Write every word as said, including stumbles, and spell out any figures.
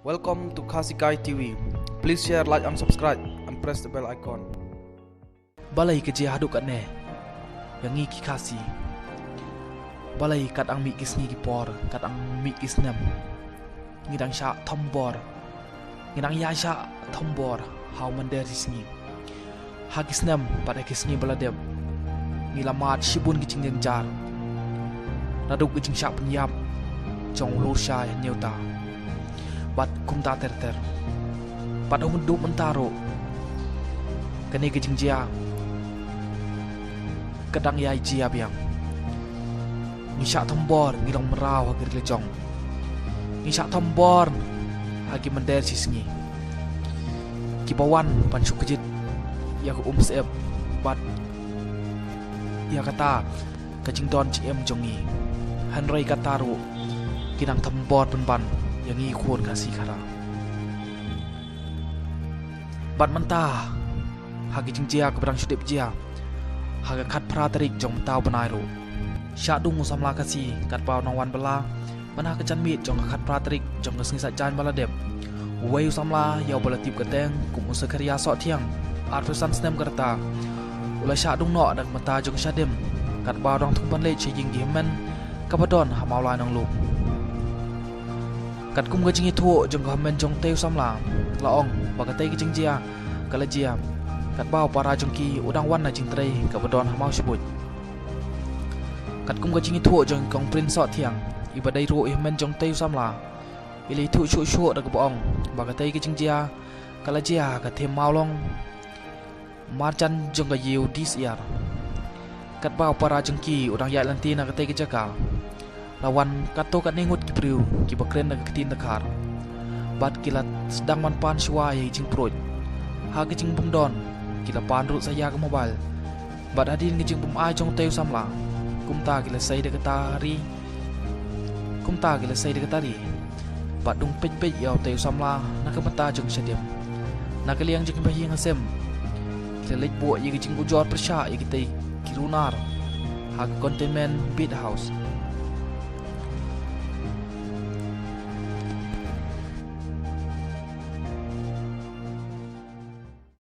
Welcome to Khasi Kai T V. Please share, like and subscribe and press the bell icon. Balei ka jia haduh katne ïa ngi ki Khasi? Balei kat dang mih ki sngi ki por, kat dang mih ki snem, ngi dang shah thombor, ngi dang ïa shah thombor ha u mynder shi sngi. Ha ki snem bad ha ki sngi ba la dep, ngi la mad shibun ki jingjynjar naduh ki jingshah pynïap jong u lur shai hynñiewta bad kumta ter ter. Bad haduh mynta ruh kane ka jingjia ka dang ïai jia biang. Ngi shah thombor, ngi long mraw ha ki ri la jong. Ngi shah thombor ha ki mynder shi sngi. Kiba wan ban shu kjit ïa ka umsyep bad ïa kata ka jingdon jingem jong ngi. Hynrei kata ruh ki nang thombor pynban ïa ngi khun Khasi Khara. Bad mynta ha ki jingjia kaba dang shu dep jia ha ka khatphra tarik jong mynta u bnai ruh, shah dung u samla Khasi katba u nang wan bylla man ha ka janmiet jong ka khatphra tarik jong ka sngi Saitjaiñ ba la dep. Uwei u samla ïa uba la tip kyrteng kum u Sakharia Sohthiang, arphew san snem ka rta, u la shah dung noh da ka bynta jong ka shadem katba u dang thung ban leit sha ïing ki hynmen kaba don ha Mawlai Nonglum. Katkum ka jingithuh jong ka hynmen jong utei u samla, la ong ba katei ka jingjia ka la jia katba u para jong ki u dang wan na jingtrei kaba don ha Mawshbuit. Katkum ka jingithuh jong i Kong Prince Sohthiang, iba dei ruh i hynmen jong utei u samla, i la ithuh shuh shuh da kaba ong ba katei ka jingjia ka la jia ha ka them Mawlong marjan jong ka ïew Disyiar. Katba u para jong ki u dang ïaid lynti na katei ka jaka, la wan katto katne ngut ki briew kiba kren da ka ktien dkhar. Bad ki la sdang ban pan shuwa ïa ki jingpruid. Ha ka jingbymdon ki la pan ruh sa ïa ka mobile. Bad hadien ka jingbym ai jong utei u samla, kumta ki la sei da kata ri. Kumta ki la sei da kata ri bad dung peit peit ïa utei u samla na ka bynta jong ka shadem. Na ka liang jong kiba ïeng ha sem, ki la leit buh ïa ka jingujor pyrshah ïa kitei ki runar ha ka containment beat house.